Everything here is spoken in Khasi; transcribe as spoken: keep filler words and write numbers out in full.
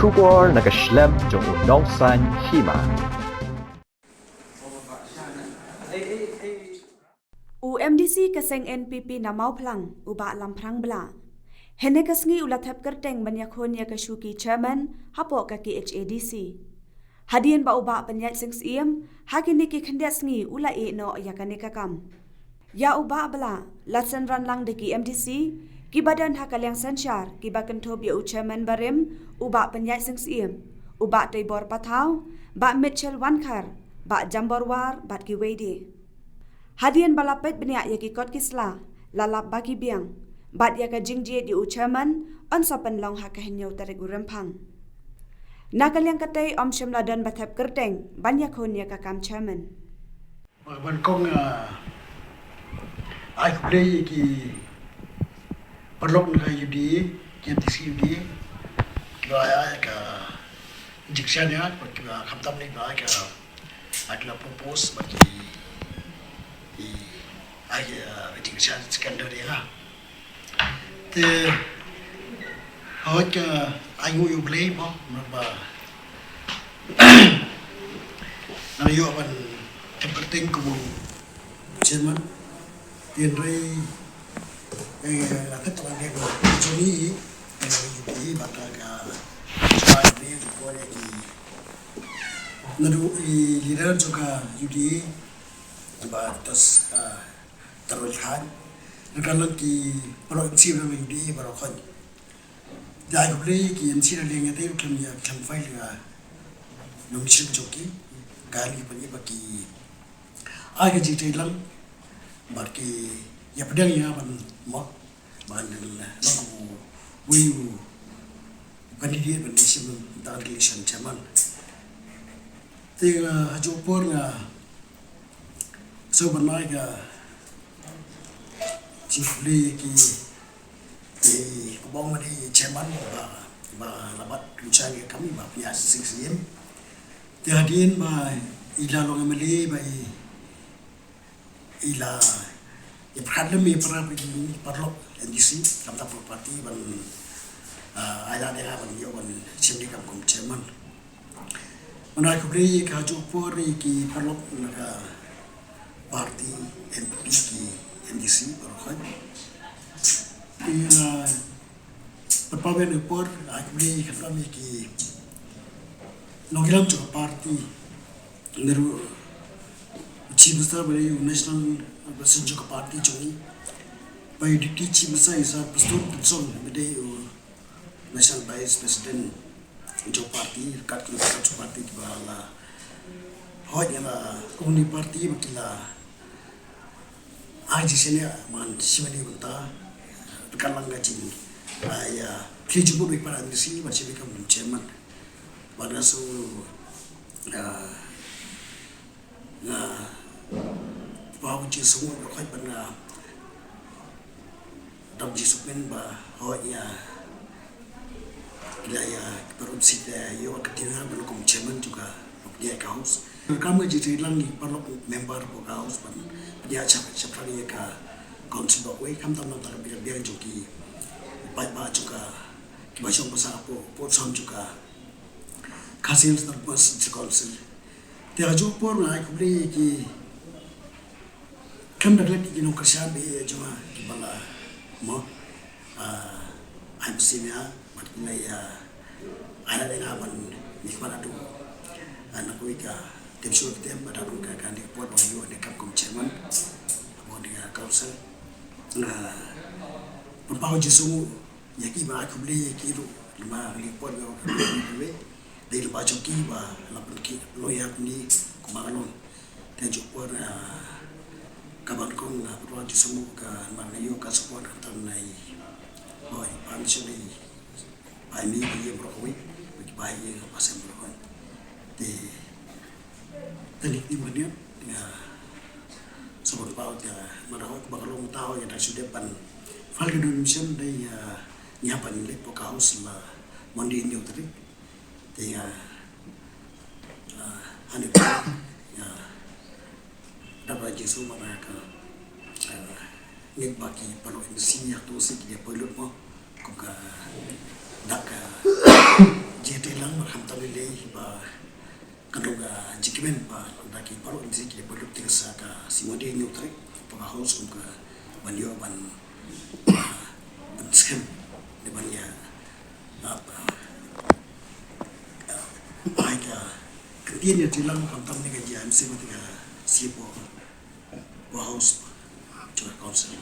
Khubor na ka shlem jong u nongsan hima. U M D C ka seng N P P na Mawphlang, u Bah Lamphrang Blah, hynne ka sngi u la thep kyrteng ban ïakhun ïa ka shuki chairman hapoh ka K H A D C. Hadien ba u Bah Pynïaid Sing Syiem ha kine ki khyndiat sngi u la ïeh noh ïa kane ka kam. Ïa u Bah Blah la synran lang da ki M D C kiba don ha ka liang synshar kiba kynthup ïa u chairman barim u Bah Pynïaid Sing Syiem, u Bah Teibor Pathaw, Bah Mitchell Wankhar, Bah Jambor War bad kiwei de. Hadien ba la peit bniah ïa ki kot ki sla, la lap ba ki biang, bad ïa ka jingjied ïa u chairman yn sa pynlong ha ka hynñiew tarik u Rymphang. Na ka liang katei ym shym la don ba thep kyrteng ban ïakhun ïa ka kam chairman. Ba ban kong, ah, ai khublei ïa ki paralok na ka U D A, ki M D C U D A, kiba ai ka jingkyrshan ïa nga, bad kiba khamtam ne ba ai ka, ai ka propose, bad ki, i, ai ka, ah, jingkyrshan secondary ïa nga. Te hooid, ka ai nguh ïa U Blei mo, namar ba nang ïoh ban thep kyrteng kum u chairman. Te hynrei, eh, la thep tang ïa ka jong i, eh, i ba ka, ka jong i, ko ïa ki, naduh i leader jong ka U D A, ba tas, ah, Tarwel Khan. Ryngkat lang ki paralok M C na U D A baroh khoit. Te ai khublei ki M C na liang ïa te ruh khlem ïa khlem file ïa nomination jong ki. Ka ni pynïaid ba ki ai ka jingtei lang bad ki ïa pdiang ïa ban mot ban long u wei u candidate ban ïashim bynta election chairman. Te, uh, ha juh por nga sngewbha ban ai ka jingkhublei ïa ki, ki, kaba ong ma dei chairman ba, ba la bat lutsha ïa ka kam, Bah Pynïaid Sing Syiem. Te hadien ba i la long M L A ba i, i la ïa pyrkhat lem ïa para, ïa paralok M D C, khamtam party ban, ah, ai lad ïa nga ban ïoh ban shim ïa ka kam kum chairman. Nga ai khublei ïa ka juh por ïa ki paralok na ka party N P P, ki M D C baroh khoit. Ïa, ah, pynpaw ïa ka por ai khublei ïa ka, ïa ki nongïalam jong ka party, naduh u Chief Minister ba dei u National President jong ka party jong ngi, bad u Deputy Chief Minister i Sir Prestone Tynsong ba dei u National Vice President jong party, ryngkat ki nongïalam jong party kiba la hoi ïa la kumne party ba ki la ai jingshaniah ban shim ïa ka bynta, ryngkat lang ka jing, ah, ïa khlieh jingmut ïa ki para M D C ban shim ïa ka bynta chairman. Bad nga shu, ah, nga pynpaw jingsngewnguh baroh khoit bad nga dap jingsngewkmen ba hooid ïa ki la ïa ki paralok M C te ïoh ka tynrai ban long kum chairman jong ka, ka House. Ka kam ka jingtreilang ïa ki paralok member jong ka House ban pynïaid shaphrang ïa ka council baroh kawei, khamtam na ka bynta ka biang jong ki paidbah jong ka, kiba shong ba sah hapoh, hapoh jong ka Khasi Hills Autonomous District Council. Te ha juh por nga ai khublei ïa ki, khlem da klet ïa ki nongkyrshan ba ïeit jong nga kiba la, mo, ah, ai mynsiem ïa nga bad ki la ïa ai lad ïa nga ban mih khmat naduh, ah, na kawei ka tem shuh tem bad haduh ka, kane ka por ba nga ïoh ne kam kum chairman hapoh kane ka council. Nga pynpaw jingsngewnguh ïa ki bad ai khublei ïa ki ruh, namar kane ka por ba nga ïoh ka, dei lyngba jong ki ba la pynkhih pynlong ïa nga kumne kumba nga long. Te ha juh por, ah, kaba nyngkong nga pynpaw jingsngewnguh ka namar nga ïoh ka support khamtam na i, oh, i Bah Mitchell, i Bah Amy, i ïing baroh kawei, bad ki Bah ïing, Bah Sem baroh kawei. Te Te ngi, ngi, ngi, nga sngewbha ban pynpaw ïa, namar hooid kaba ka long mynta hooid nga dang shu dep ban file ka nomination, dei, ah, ngi hap ban leit hapoh ka House la Monday hynñiew tarik. Te nga, ah, hangne nga dap da jingsngew namar ka, ah, ngeit ba ki paralok M D C ïa to shi ki dei poi lut mo, kum ka dak ka jingtei Jingkmen ba da ki paralok M D C ki la pynlong te ka sa ka sima de hynñiew tarik, Power House kum ka ban ïoh ban, ah, ban skhem ne ban ïa, ah, ah, ai ka kyntien ïa Triliang khamtam ne ka jia M C ba te ka siepo Power House to ka council.